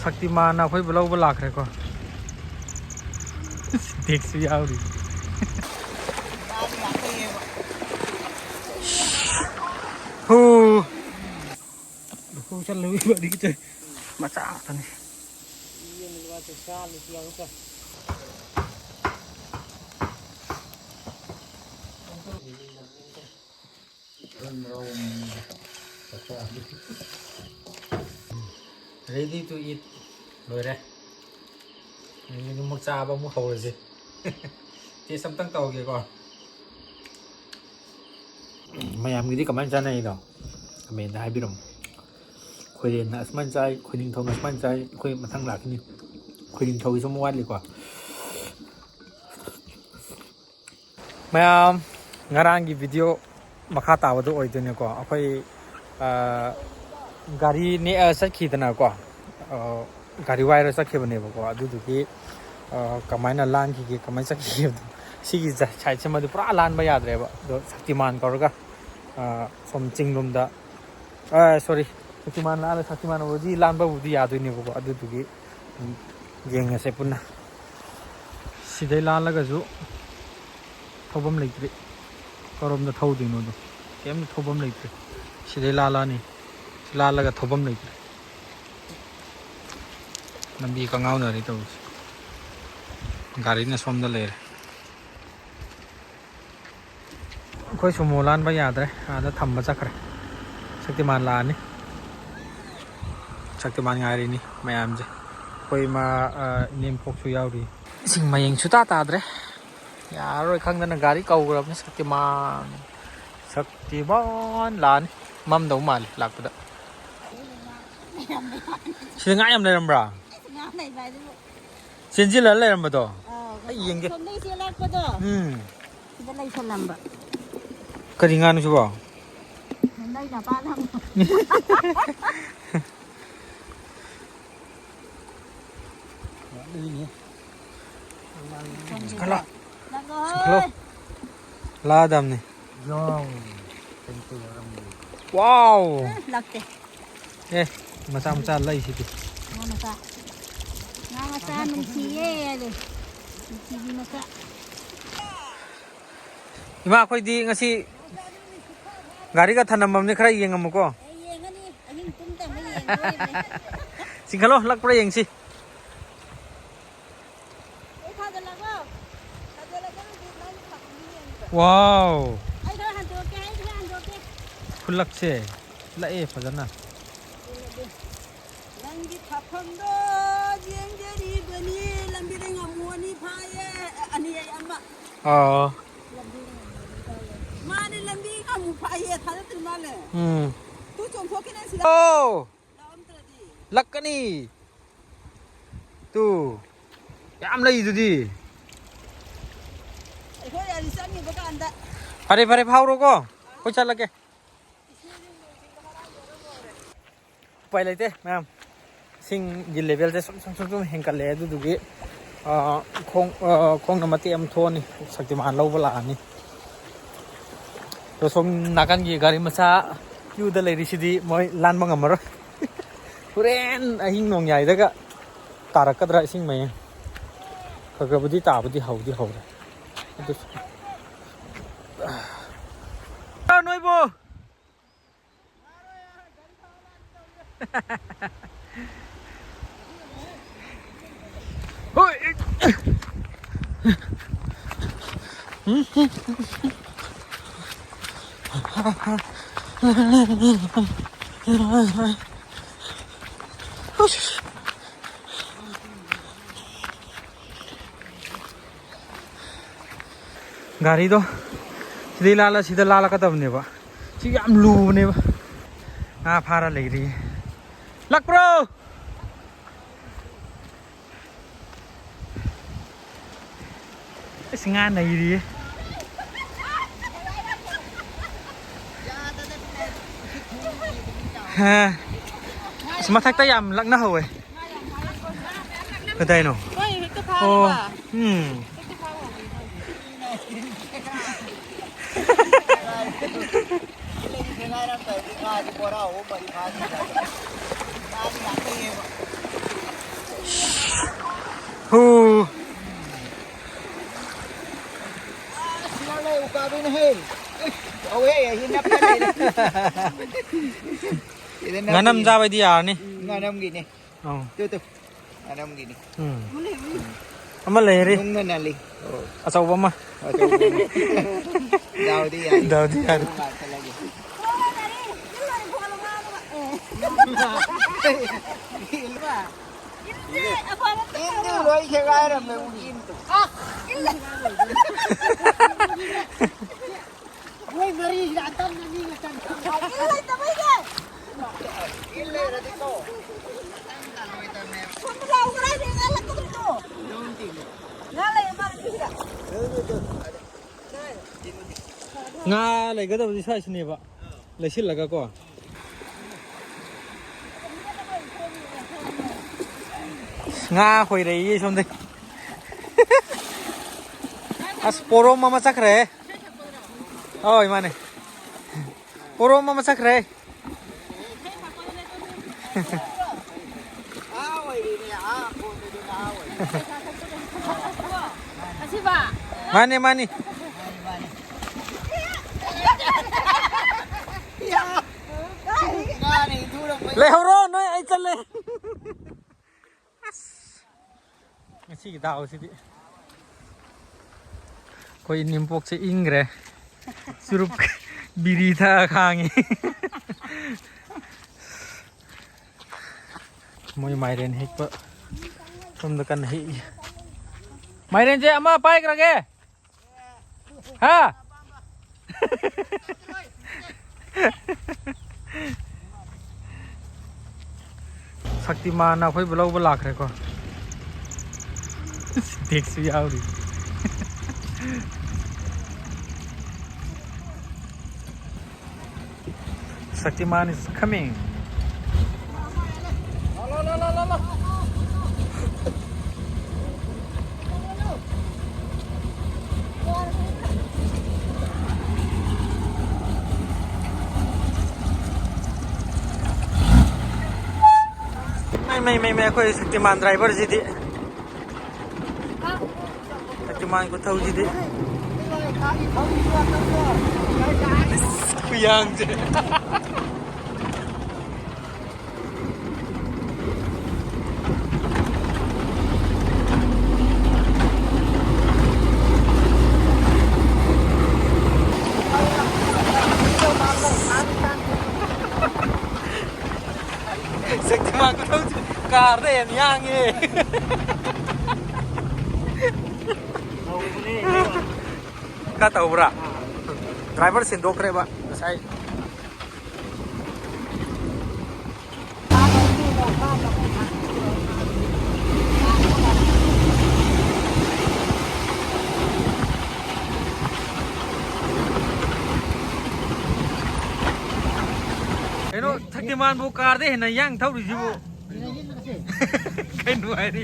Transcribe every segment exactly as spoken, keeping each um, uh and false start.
ꯁꯛꯇꯤꯃꯥꯟꯅ ꯑꯩꯈꯣꯏꯕꯨ ꯂꯧꯕ ꯂꯥꯛꯈ꯭ꯔꯦꯀꯣ꯫ ꯁꯤꯟꯇꯦꯛꯁꯁꯨ ꯌꯥꯎꯔꯤ꯫ ꯍꯨ꯫ ꯂꯨꯈꯣꯡ ꯆꯠꯂꯨꯏ ꯋꯥꯔꯤ ꯆꯠ-, ꯃꯆꯥ ꯉꯥꯛꯇꯅꯤ꯫ Ready to eat. ꯂꯣꯏꯔꯦ꯫ ꯑꯗꯨꯗꯤ ꯑꯃꯨꯛ ꯆꯥꯕ ꯑꯃꯨꯛ ꯍꯧꯔꯁꯦ꯫ Taste ꯑꯝꯇꯪ ꯇꯧꯒꯦꯀꯣ꯫ ꯃꯌꯥꯝꯒꯤꯗꯤ ꯀꯃꯥꯏꯅ ꯆꯥꯅꯩꯅꯣ? Comment ꯍꯥꯏꯕꯤꯔꯝꯃꯨ꯫ ꯈꯣꯏꯔꯦꯟꯅ ꯑꯁꯨꯃꯥꯏꯅ ꯆꯥꯏ, ꯈꯣꯏꯅꯤꯡꯊꯧꯅ ꯑꯁꯨꯃꯥꯏꯅ ꯆꯥꯏ, ꯑꯩꯈꯣꯏ ꯃꯊꯪ ꯂꯥꯛꯈꯤꯅꯤ꯫ ꯈꯣꯏꯅꯤꯡꯊꯧꯒꯤꯁꯨ ꯑꯃꯨꯛ ꯋꯥꯠꯂꯤꯀꯣ꯫ ꯃꯌꯥꯝ, ꯉꯔꯥꯡꯒꯤ video ꯃꯈꯥ ꯇꯥꯕꯗꯣ ꯑꯣꯏꯗꯣꯏꯅꯦꯀꯣ꯫ ꯑꯩꯈꯣꯏ, ꯑ, ꯒꯥꯔꯤ ꯅꯦꯛꯑ ꯆꯠꯈꯤꯗꯅꯀꯣ꯫ ꯑ, ꯒꯥꯔꯤ ꯋꯥꯏꯔ ꯆꯠꯈꯤꯕꯅꯦꯕꯀꯣ꯫ ꯑꯗꯨꯗꯨꯒꯤ, ꯑ, ꯀꯃꯥꯏꯅ ꯂꯥꯟꯈꯤꯒꯦ, ꯀꯃꯥꯏꯅ ꯆꯠꯈꯤꯒꯦ ꯍꯥꯏꯕꯗꯣ, ꯁꯤꯒꯤ ꯖ-, side ꯁꯤꯃꯗꯤ ꯄꯨꯔꯥ ꯂꯥꯟꯕ ꯌꯥꯗ꯭ꯔꯦꯕ꯫ ꯑꯗꯣ ꯁꯛꯇꯤꯃꯥꯟ ꯀꯧꯔꯒ, ꯑ, ꯁꯣꯝ ꯆꯤꯡꯂꯣꯝꯗ, ꯑ, sorry, ꯁꯛꯇꯤꯃꯥꯟ ꯂꯥꯜꯂ, ꯁꯛꯇꯤꯃꯥꯟ ꯑꯣꯏꯔꯗꯤ ꯂꯥꯟꯕꯕꯨꯗꯤ ꯌꯥꯗꯣꯏꯅꯦꯕꯀꯣ꯫ ꯑꯗꯨꯗꯨꯒꯤ, ꯎꯝ, ꯌꯦꯡꯉꯁꯦ ꯄꯨꯟꯅ꯫ ꯁꯤꯗꯩ ꯂꯥꯜꯂꯒꯁꯨ ꯊꯧꯐꯝ ꯂꯩꯇ꯭ꯔꯤ꯫ ꯀꯔꯣꯝꯗ ꯊꯧꯗꯣꯏꯅꯣꯗꯣ ꯀꯩꯝꯇ ꯊꯧꯐꯝ ꯂꯩꯇ꯭ꯔꯤ꯫ ꯁꯤꯗꯩ ꯂꯥꯜꯂꯛꯑꯅꯤ꯫ ꯁꯤ ꯂꯥꯜꯂꯒ ꯊꯧꯐꯝ ꯂꯩꯇ꯭ꯔꯤ꯫ ꯂꯝꯕꯤ ꯀꯉꯥꯎꯅꯔꯦ ꯇꯧꯔꯤꯁꯦ꯫ ꯒꯥꯔꯤꯅ ꯁꯣꯝꯗ ꯂꯩꯔꯦ꯫ ꯑꯩꯈꯣꯏ ꯁꯨꯃꯣ ꯂꯥꯟꯕ ꯌꯥꯗ꯭ꯔꯦ, ꯑꯥꯗ ꯊꯝꯕ ꯆꯠꯈ꯭ꯔꯦ꯫ ꯁꯛꯇꯤꯃꯥꯟ ꯂꯥꯛꯑꯅꯤ꯫ ꯁꯛꯇꯤꯃꯥꯟ ꯉꯥꯏꯔꯤꯅꯤ ꯃꯌꯥꯝꯁꯦ꯫ ꯑꯩꯈꯣꯏ ꯏꯃꯥ, ꯑ, ꯏꯅꯦꯝꯄꯣꯛꯁꯨ ꯌꯥꯎꯔꯤ꯫ ꯏꯁꯤꯡ ꯃꯌꯦꯡ ꯁꯨꯇꯥ ꯇꯥꯗ꯭ꯔꯦ꯫ ꯌꯥꯔꯔꯣꯏ ꯈꯪꯗꯅ ꯒꯥꯔꯤ ꯀꯧꯈ꯭ꯔꯕꯅꯤ꯫ ꯁꯛꯇꯤꯃꯥꯟ, ꯁꯛꯇꯤꯃꯥꯟ ꯂꯥꯛꯑꯅꯤ꯫ ꯃꯝꯗꯧ ꯃꯥꯜꯂꯦ ꯂꯥꯛꯄꯗ꯫ ꯁꯤꯗ ꯉꯥ ꯌꯥꯝ ꯂꯩꯔꯝꯕ꯭ꯔꯥ? ꯉꯥ ꯂꯩꯕ ꯍꯥꯏꯗꯨꯕꯨ꯫ ꯆꯦꯟꯁꯤꯜꯂ ꯂꯩꯔꯝꯕꯗꯣ? ꯑꯥ, ꯑꯩ ꯌꯦꯡꯒꯦ꯫ ꯁꯣꯝꯗꯒꯤ ꯆꯦꯜꯂꯛꯄꯗꯣ꯫ ꯎꯝ꯫ ꯁꯤꯗ ꯂꯩꯁꯜꯂꯝꯕ꯫ ꯀꯔꯤ ꯉꯥꯅꯣ ꯁꯤꯕꯣ? ꯅꯣꯏ ꯅꯄꯥꯅ ꯑꯃꯨꯛ꯫ ꯀꯂꯥ꯫ ꯅꯪ ꯁꯤꯈꯂꯣ꯫ ꯍꯣꯏ꯫ ꯂꯥꯗꯝꯅꯤ꯫ ꯌꯥꯎ꯫ ꯀꯩꯝꯇ ꯌꯥꯎꯔꯝꯗꯦ꯫ ꯋꯥꯎ꯫ ꯂꯥꯛꯇꯦ꯫ ꯑꯦ, ꯃꯆꯥ ꯃꯆꯥ ꯂꯩꯁꯤꯗꯤ꯫ ꯃꯆꯥ, ꯉꯥ ꯃꯆꯥ ꯅꯨꯡꯁꯤꯌꯦ ꯍꯥꯏꯗꯣ, ꯅꯨꯡꯁꯤꯕꯤ ꯃꯆꯥ꯫ ꯏꯃꯥ, ꯑꯩꯈꯣꯏꯗꯤ ꯉꯁꯤ ꯒꯥꯔꯤꯒ ꯊꯅꯝꯃꯕꯅꯤ, ꯈꯔ ꯌꯦꯡꯉꯝꯃꯨꯀꯣ꯫ ꯑꯩ ꯌꯦꯡꯉꯅꯤ, ꯑꯍꯤꯡ ꯇꯨꯝꯗꯕ ꯌꯦꯡꯗꯣꯔꯤꯕꯅꯤ꯫ ꯆꯤꯡꯈꯠꯂꯣ, ꯂꯛꯄ꯭ꯔꯥ ꯌꯦꯡꯁꯤ꯫ ꯑꯩ ꯊꯥꯖꯤꯜꯂꯒꯣ? ꯊꯥꯖꯤꯜꯂꯒꯦ, ꯑꯗꯨꯗꯤ ꯅꯪ ꯊꯝꯃꯨꯅꯦ ꯌꯦꯡꯒꯦ꯫ ꯋꯥꯎ! ꯑꯩ ꯈꯔ ꯍꯟꯗꯣꯛꯀꯦ, ꯑꯩ ꯈꯔ ꯍꯟꯗꯣꯛꯀꯦ꯫ ꯈꯨꯂꯛꯁꯦ ꯂꯛꯑꯦ ꯐꯖꯅ꯫ ꯅꯪꯒꯤ ꯊꯥꯐꯝꯗꯣ ꯌꯦꯡꯖꯔꯤꯕꯅꯤ꯫ ꯂꯝꯕꯤꯗ ꯉꯥꯃꯨ ꯑꯅꯤ ꯐꯥꯏꯌꯦ꯫ ꯑꯅꯤ ꯑꯩ ꯑꯃ꯫ ꯑꯥ꯫ ꯃꯥꯅꯦ, ꯂꯝꯕꯤ ꯉꯥꯃꯨ ꯐꯥꯏꯌꯦ꯫ ꯊꯥꯖꯗ꯭ꯔꯤ ꯃꯥꯜꯂꯦ꯫ ꯎꯝ꯫ ꯇꯨ ꯆꯣꯡꯊꯣꯛꯈꯤꯅꯦ ꯁꯤꯗ꯫ ꯑꯣ! ꯂꯥꯛꯑꯝꯗ꯭ꯔꯗꯤ꯫ ꯂꯛꯀꯅꯤ꯫ ꯇꯨ꯫ ꯌꯥꯝ ꯂꯩꯗꯨꯗꯤ꯫ ꯑꯩꯈꯣꯏ ꯑꯅꯤ ꯆꯪꯉꯤꯕ ꯀꯥꯟꯗ꯫ ꯐꯔꯦ, ꯐꯔꯦ, ꯐꯥꯎꯔꯣꯀꯣ꯫ ꯑꯩꯈꯣꯏ ꯆꯠꯂꯒꯦ꯫ ꯎꯄꯥꯏ ꯂꯩꯇꯦ ꯃꯌꯥꯝ꯫ ꯏꯁꯤꯡꯒꯤ ꯂꯦꯚꯦꯜꯁꯦ ꯁꯨꯝ, ꯁꯨꯝ, ꯁꯨꯝ, ꯁꯨꯝ ꯍꯦꯟꯒꯠꯂꯛꯑꯦ꯫ ꯑꯗꯨꯗꯨꯒꯤ, ꯑ, ꯈꯣꯡ, ꯑ, ꯈꯣꯡꯅ ꯃꯇꯦꯛ ꯑꯃ ꯊꯣꯛꯑꯅꯤ꯫ ꯁꯛꯇꯤꯃꯥꯟ ꯂꯧꯕ ꯂꯥꯛꯑꯅꯤ꯫ ꯑꯗꯣ ꯁꯣꯝ ꯅꯥꯀꯟꯒꯤ ꯒꯥꯔꯤ ꯃꯆꯥ ꯀ꯭ꯌꯨꯗ ꯂꯩꯔꯤꯁꯤꯗꯤ ꯃꯣꯏ ꯂꯥꯟꯕ ꯉꯝꯃꯔꯣꯏ꯫ ꯍꯣꯔꯦꯟ ꯑꯍꯤꯡ ꯅꯣꯡꯌꯥꯏꯗꯒ ꯇꯥꯔꯛꯀꯗ꯭ꯔꯥ ꯏꯁꯤꯡ ꯃꯌꯦꯡ? ꯈꯔ ꯈꯔꯕꯨꯗꯤ ꯇꯥꯕꯗꯤ ꯍꯧꯗꯤ ꯍꯧꯔꯦ꯫ ꯑꯗꯨꯁꯨ, ꯑ, ꯅꯣꯏꯕꯨ! ꯍꯣꯏ꯫ ꯒꯥꯔꯤꯗꯣ ꯁꯤꯗꯩ ꯂꯥꯜꯂ ꯁꯤꯗ ꯂꯥꯜꯂꯛꯀꯗꯕꯅꯦꯕ꯫ ꯁꯤ ꯌꯥꯝ ꯂꯨꯕꯅꯦꯕ꯫ ꯉꯥ ꯐꯥꯔ ꯂꯩꯔꯤ꯫ ꯂꯥꯛꯄ꯭ꯔꯣ? ꯑꯁ, ꯉꯥ ꯅꯩꯔꯤꯌꯦ꯫ ꯍꯥ꯫ ꯑꯁ, ꯃꯊꯛꯇ ꯌꯥꯝ ꯂꯛꯅꯍꯧꯋꯦ꯫ ꯀꯗꯥꯏꯅꯣ? ꯍꯣꯏ, ꯍꯦꯛꯇ ꯐꯥꯔꯤꯕ꯫ ꯑꯣ, ꯎꯝ꯫ ꯍꯦꯛꯇ ꯐꯥꯔꯤꯕ꯫ ꯉꯥꯗꯤ ꯕꯣꯔꯥ ꯑꯍꯨꯝ ꯃꯔꯤ ꯐꯥꯅꯤꯗ꯫ ꯉꯥꯗꯤ ꯌꯥꯝ ꯂꯩꯌꯦꯕ꯫ ꯍꯦ꯫ ꯇꯧꯋꯦ, ꯑꯁꯤ ꯅꯞꯄ ꯂꯩꯔꯦ꯫ ꯁꯤꯗ ꯅꯞꯄꯤ꯫ ꯉꯥꯅꯝ ꯆꯥꯕꯩꯗꯤ ꯌꯥꯔꯅꯤ꯫ ꯉꯥꯅꯝꯒꯤꯅꯦ꯫ ꯑꯧ꯫ ꯇꯨ, ꯇꯨ꯫ ꯉꯥꯅꯝꯒꯤꯅꯤ꯫ ꯎꯝ꯫ ꯑꯃ ꯂꯩꯔꯤ꯫ ꯅꯨꯡꯅ ꯅꯜꯂꯤ꯫ ꯑꯆꯧꯕ ꯑꯃ꯫ ꯑꯆꯧꯕ ꯑꯃ꯫ ꯗꯥꯎꯗꯤ ꯌꯥꯔꯤ꯫ ꯗꯥꯎꯗꯤ ꯌꯥꯔꯤ꯫ ꯉꯥꯛꯇ ꯂꯩꯒꯦ꯫ ꯏꯟꯗꯨ ꯂꯣꯏ ꯁꯦꯒꯥꯏꯔꯝꯃꯦ ꯎꯆꯤꯟꯗꯣ꯫ ꯃꯣꯏ ꯃꯔꯤꯁꯤꯗ ꯑꯟꯇꯝꯅ ꯃꯤꯒ ꯆꯪ-, ꯏꯜ ꯂꯩꯇꯕꯩꯅꯦ꯫ ꯏꯜ ꯂꯩꯔꯗꯤꯀꯣ꯫ ꯁꯣꯝꯗ ꯂꯥꯎ, ꯀꯗꯥꯏꯗꯩ ꯉꯥ ꯂꯪꯒꯗꯣꯏꯅꯣ? ꯉꯥ ꯂꯩ ꯃꯥꯜꯂꯦ ꯁꯤꯗ꯫ ꯉꯥ ꯂꯩꯒꯗꯕꯗꯤ ꯁ꯭ꯋꯥꯏꯁꯤꯅꯦꯕ꯫ ꯂꯩꯁꯤꯜꯂꯒ ꯀꯣ꯫ ꯉꯥ ꯈꯣꯏꯔꯛꯏꯌꯦ ꯁꯣꯝꯗꯩ꯫ ꯑꯁ, ꯄꯣꯔꯣꯝ ꯑꯃ ꯆꯠꯈ꯭ꯔꯦ꯫ ꯍꯣꯏ, ꯃꯥꯅꯦ꯫ ꯄꯣꯔꯣꯝ ꯑꯃ ꯆꯠꯈ꯭ꯔꯦ꯫ ꯑꯁꯤꯕ? ꯃꯥꯅꯤ, ꯃꯥꯅꯤ꯫ ꯂꯩꯍꯧꯔꯣ ꯅꯣꯏ, ꯑꯩ ꯆꯠꯂꯦ꯫ ꯑꯁ, ꯉꯁꯤꯒꯤ ꯗꯥꯎꯁꯤꯗꯤ꯫ ꯑꯩꯈꯣꯏ ꯏꯅꯦꯝꯄꯣꯛꯁꯦ ꯏꯪꯈ꯭ꯔꯦ꯫ ꯆꯨꯔꯨꯞ ꯕꯤꯔꯤ ꯊꯛꯑ ꯈꯥꯡꯉꯤ꯫ ꯃꯣꯏ ꯃꯥꯏꯔꯦꯟ ꯍꯦꯛꯄ ꯁꯣꯝꯗ ꯀꯟꯅ ꯍꯦꯛꯏ꯫ ꯃꯥꯏꯔꯦꯟꯁꯦ ꯑꯃ ꯄꯥꯏꯈ꯭ꯔꯒꯦ꯫ ꯍꯥ? ꯁꯛꯇꯤꯃꯥꯟꯅ ꯑꯩꯈꯣꯏꯕꯨ ꯂꯧꯕ ꯂꯥꯛꯈ꯭ꯔꯦꯀꯣ꯫ ꯁꯤꯟꯇꯦꯛꯁꯁꯨ ꯌꯥꯎꯔꯤ꯫ Shaktiman is coming. ꯃꯩ, ꯃꯩ, ꯃꯩ, ꯃꯩ, ꯑꯩꯈꯣꯏ ꯁꯛꯇꯤꯃꯥꯟ ꯗ꯭ꯔꯥꯏꯚꯔꯁꯤꯗꯤ꯫ ꯁꯛꯇꯤꯃꯥꯟ ꯈꯨꯊꯧꯁꯤꯗꯤ꯫ ꯈꯨꯌꯥꯡꯁꯦ꯫ ꯁꯛꯇꯤꯃꯥꯟ ꯈꯨꯊꯧꯁꯦ ꯀꯥꯔꯗ ꯍꯦꯟꯅ ꯌꯥꯡꯉꯦ꯫ ꯈꯔ ꯇꯧꯕ꯭ꯔꯥ? ꯗ꯭ꯔꯥꯏꯚꯔ ꯁꯤꯟꯗꯣꯛꯈ꯭ꯔꯦꯕ ꯉꯁꯥꯏ꯫ ꯀꯩꯅꯣ, ꯁꯛꯇꯤꯃꯥꯟꯕꯨ ꯀꯥꯔꯗ ꯍꯦꯟꯅ ꯌꯥꯡ ꯊꯧꯔꯤꯁꯤꯕꯨ? ꯀꯩ ꯅꯨꯡꯉꯥꯏꯔꯤ꯫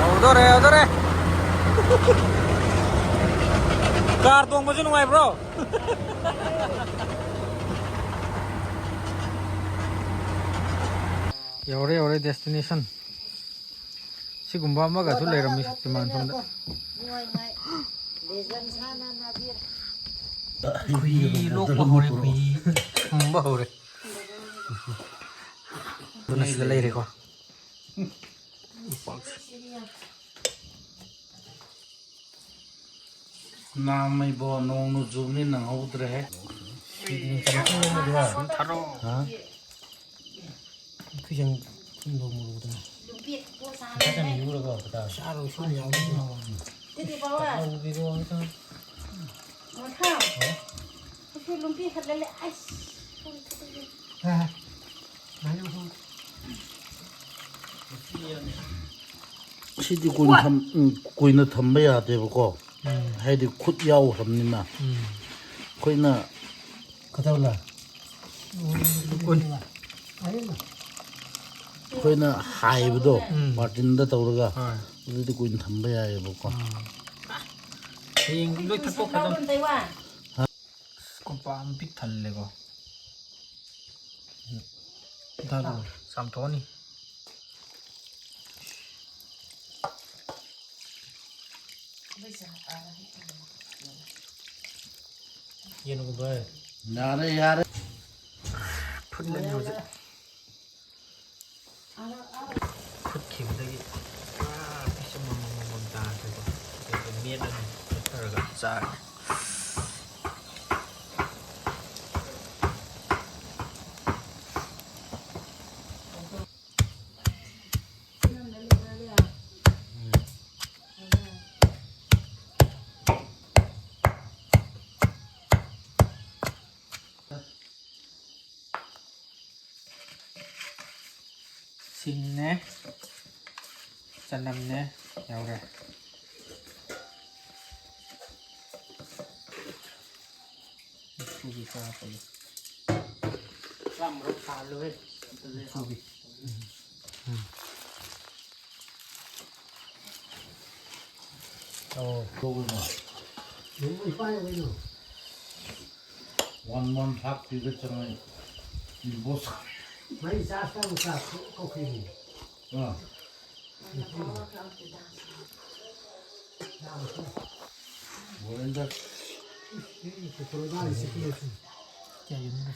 ꯌꯧꯗꯣꯔꯦ, ꯌꯧꯗꯣꯔꯦ꯫ ꯀꯥꯔ ꯇꯣꯡꯕꯁꯨ ꯅꯨꯡꯉꯥꯏꯕ꯭ꯔꯣ? ꯌꯧꯔꯦ, ꯌꯧꯔꯦ destination꯫ ꯁꯤꯒꯨꯝꯕ ꯑꯃꯒꯁꯨ ꯂꯩꯔꯝꯃꯤ ꯁꯛꯇꯤꯃꯥꯟ ꯁꯣꯝꯗ꯫ ꯈꯨꯍꯤ ꯂꯣꯛꯄ ꯍꯧꯔꯦ, ꯈꯨꯍꯤ ꯁꯨꯡꯕ ꯍꯧꯔꯦ꯫ ꯑꯗꯨꯅ ꯁꯤꯗ ꯂꯩꯔꯦꯀꯣ꯫ ꯅꯥꯝꯃꯩꯕꯣ, ꯅꯣꯡꯅ ꯆꯨꯕꯅꯤ ꯅꯪꯍꯧꯗ꯭ꯔꯦꯍꯦ꯫ ꯁꯨꯝ ꯊꯥꯔꯛꯑꯣ꯫ ꯍꯥ? ꯈꯨꯖꯪ ꯈꯨꯟꯗꯣ ꯃꯨꯔꯨꯗꯅ꯫ ꯐꯖꯅ ꯌꯨꯔꯒ ꯆꯥꯔꯣ, ꯁꯨꯝ ꯌꯥꯎꯔꯣ꯫ ꯇꯧꯕꯤꯔꯣ꯫ ꯃꯊꯥ꯫ ꯍꯥ? ꯀꯩꯁꯨ ꯂꯨꯝꯄꯤ ꯈꯠꯂ ꯂꯩ꯫ ꯑꯩꯁ꯫ ꯍꯥ? ꯁꯤꯗꯤ ꯀꯨꯏꯅ ꯊꯝ-, ꯎꯝ, ꯀꯨꯏꯅ ꯊꯝꯕ ꯌꯥꯗꯦꯕꯀꯣ꯫ ꯎꯝ꯫ ꯍꯥꯏꯗꯤ ꯈꯨꯠ ꯌꯥꯎꯈ꯭ꯔꯕꯅꯤꯅ꯫ ꯎꯝ꯫ ꯑꯩꯈꯣꯏꯅ ꯀꯗꯧꯂ? ꯀꯨꯟ꯫ ꯑꯩꯈꯣꯏꯅ ꯍꯥꯏꯕꯗꯣ, ꯎꯝ꯫ ꯕꯥꯔꯇꯤꯟꯗ ꯇꯧꯔꯒ, ꯍꯣꯏ꯫ ꯑꯗꯨꯗꯤ ꯀꯨꯏꯅ ꯊꯝꯕ ꯌꯥꯏꯑꯕꯀꯣ꯫ ꯎꯝ꯫ ꯍꯌꯦꯡ ꯂꯣꯏ ꯊꯛꯇꯣꯛꯈ꯭ꯔꯗꯝ꯫ ꯀꯣꯝꯄꯥꯛ ꯑꯃ ꯄꯤꯛ ꯊꯜꯂꯦꯀꯣ꯫ ꯆꯥꯝꯊꯣꯛꯑꯅꯤ꯫ ꯌꯦꯟꯒꯨꯝꯕ꯫ ꯌꯥꯔꯦ, ꯌꯥꯔꯦ꯫ ꯐꯨꯠꯂꯅꯤ ꯍꯧꯖꯤꯛ꯫ ꯐꯨꯠꯈꯤꯕꯗꯒꯤ ꯄꯨꯔꯥ ꯄꯤꯁꯨꯝ ꯑꯃꯃꯝ ꯇꯥꯈ꯭ꯔꯦꯀꯣ꯫ ꯑꯗꯨꯒ ꯃꯦꯠꯂꯅꯤ, ꯃꯦꯠꯊꯔꯒ ꯆꯥꯔꯅꯤ꯫ ꯁꯤꯡꯅꯦ, ꯆꯅꯝꯅꯦ ꯌꯥꯎꯔꯦ꯫ ꯃꯨꯛꯊ꯭ꯔꯨꯕꯤ ꯈꯔ ꯍꯥꯞꯄꯒꯦ꯫ ꯃꯨꯛꯊ꯭ꯔꯨꯕꯤ꯫ ꯎꯝ꯫ ꯑꯣ꯫ ꯋꯥꯟ ꯃꯟ ꯍꯥꯞꯈꯤꯕ ꯆꯪꯉꯛꯏ꯫ ꯕꯣꯁ꯫ ꯃꯩ ꯆꯥꯔꯖ ꯇꯧꯕ ꯆꯥꯔꯖ ꯀꯧꯈꯤꯕꯅꯤ꯫ ꯑꯥ꯫ ꯕꯣꯔꯦꯟꯗ꯫ ꯀꯌꯥ ꯌꯣꯟꯅꯤꯡꯉꯤ?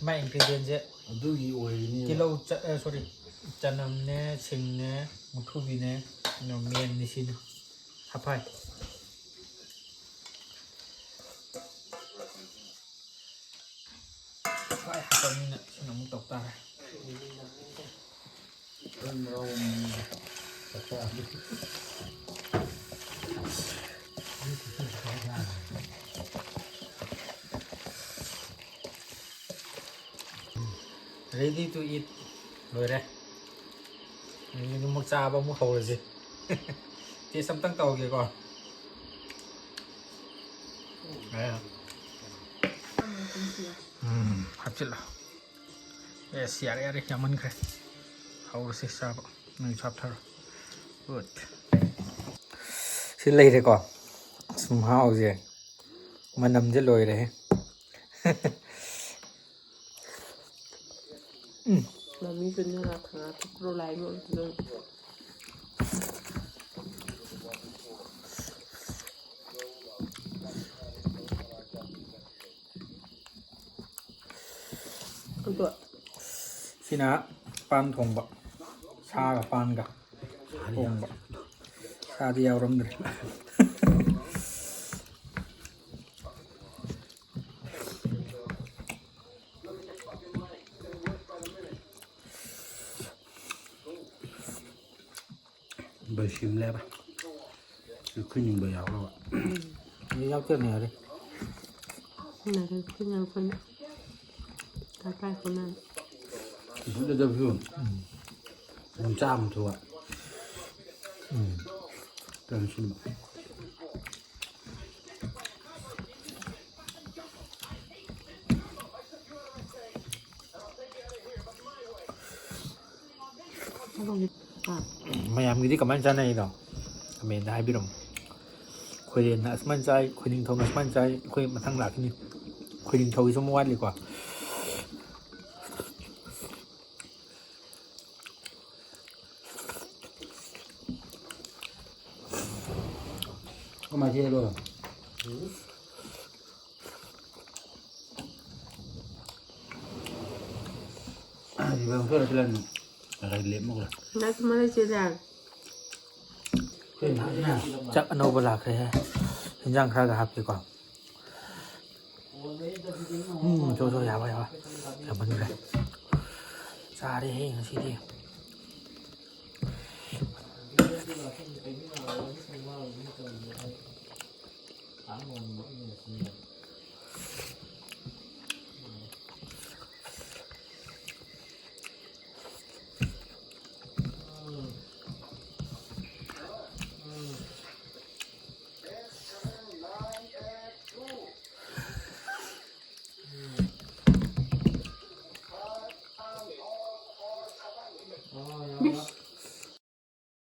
ꯃꯥꯏ ingredientꯁꯦ ꯑꯗꯨꯒꯤ ꯑꯣꯏꯔꯤꯅꯦꯕ꯫ ꯇꯤꯜꯍꯧ, ꯆ-, ꯑ, sorry, ꯆꯅꯝꯅꯦ, ꯁꯤꯡꯅꯦ, ꯃꯨꯛꯊ꯭ꯔꯨꯕꯤꯅꯦ, ꯀꯩꯅꯣ, ꯃꯦꯟꯅꯤ ꯁꯤꯅ꯫ ꯍꯥꯐꯥꯏ꯫ ꯍꯥꯐꯥꯏ ꯍꯥꯞꯄꯅꯤꯅ ꯁꯤꯅ ꯑꯃꯨꯛ ꯇꯧ ꯇꯥꯔꯦ꯫ Ready to eat ꯂꯣꯏꯔꯦ꯫ ꯑꯗꯨꯗꯤ ꯑꯃꯨꯛ ꯆꯥꯕ ꯑꯃꯨꯛ ꯍꯧꯔꯁꯤ꯫ Taste ꯑꯝꯇꯪ ꯇꯧꯒꯦꯀꯣ꯫ ꯎꯝ, ꯍꯥꯞꯆꯤꯜꯂꯣ꯫ ꯑꯦꯁ, ꯌꯥꯔꯦ, ꯌꯥꯔꯦ, ꯌꯥꯝꯃꯟꯈ꯭ꯔꯦ꯫ ꯍꯧꯔꯁꯤ ꯆꯥꯕ꯫ ꯅꯪꯁꯨ ꯍꯥꯞꯊꯔꯣ꯫ Good꯫ ꯁꯤ ꯂꯩꯔꯦꯀꯣ꯫ ꯑꯁ, ꯃꯍꯥꯎꯁꯦ꯫ ꯃꯅꯝꯁꯦ ꯂꯣꯏꯔꯦꯍꯦ꯫ ꯎꯝ꯫ ꯃꯃꯤꯁꯨ ꯅꯦꯂꯥ ꯈꯪꯉꯥ ꯊꯣꯛꯄ꯭ꯔꯣ ꯂꯥꯏ ꯂꯣꯏ꯫ ꯑꯗꯣ ꯁꯤꯅ ꯄꯥꯟ ꯊꯣꯡꯕ, ꯁꯥꯒ ꯄꯥꯟꯒ ꯊꯣꯡꯕ꯫ ꯁꯥꯗꯤ ꯌꯥꯎꯔꯝꯗ꯭ꯔꯦ꯫ ꯕꯩꯁꯤꯝꯂꯦꯕ꯫ ꯈꯨꯏꯅꯤꯡꯕ ꯌꯥꯎꯔꯕ꯫ ꯎꯝ꯫ ꯑꯗꯨ ꯌꯥꯎꯗꯅ ꯌꯥꯔꯦ꯫ ꯎꯝ, ꯑꯗꯨ ꯈꯨꯏꯅ ꯑꯩꯈꯣꯏꯅ ꯇꯔꯥꯏ ꯈꯨꯏꯅ꯫ ꯏꯁꯤꯡꯗꯨꯗꯁꯨ ꯎꯝ꯫ ꯑꯗꯨꯝ ꯆꯥꯝ ꯊꯣꯛꯑ꯫ ꯎꯝ꯫ ꯀꯩꯅꯣ ꯁꯤꯟꯕ꯫ ꯃꯌꯥꯝꯒꯤꯗꯤ ꯀꯃꯥꯏꯅ ꯆꯥꯅꯩꯅꯣ? ꯀꯃꯦꯟꯗ ꯍꯥꯏꯕꯤꯔꯝꯃꯨ꯫ ꯈꯣꯏꯔꯦꯟꯅ ꯑꯁꯨꯃꯥꯏꯅ ꯆꯥꯏ, ꯈꯣꯏꯅꯤꯡꯊꯧꯅ ꯑꯁꯨꯃꯥꯏꯅ ꯆꯥꯏ, ꯑꯩꯈꯣꯏ ꯃꯊꯪ ꯂꯥꯛꯈꯤꯅꯤ꯫ ꯈꯣꯏꯅꯤꯡꯊꯧꯒꯤꯁꯨ ꯑꯃꯨꯛ ꯋꯥꯠꯂꯤꯀꯣ꯫ ꯀꯃꯥꯏꯅ ꯆꯦꯜꯂꯣ? ꯂꯦꯞꯃꯒ ꯅꯪꯁꯨ ꯃꯔꯩ ꯆꯦꯜꯂꯦ꯫ ꯆꯥꯛ ꯑꯅꯧꯕ ꯂꯥꯛꯈ꯭ꯔꯦꯍꯦ꯫ ꯏꯟꯖꯥꯡ ꯈꯔꯒ ꯍꯥꯞꯀꯦꯀꯣ꯫ ꯎꯝ, ꯆꯣ, ꯆꯣ, ꯌꯥꯕ, ꯌꯥꯕ꯫ ꯌꯥꯝꯃꯟꯈ꯭ꯔꯦ꯫ ꯆꯥꯔꯦꯍꯦ ꯉꯁꯤꯗꯤ꯫ Ay,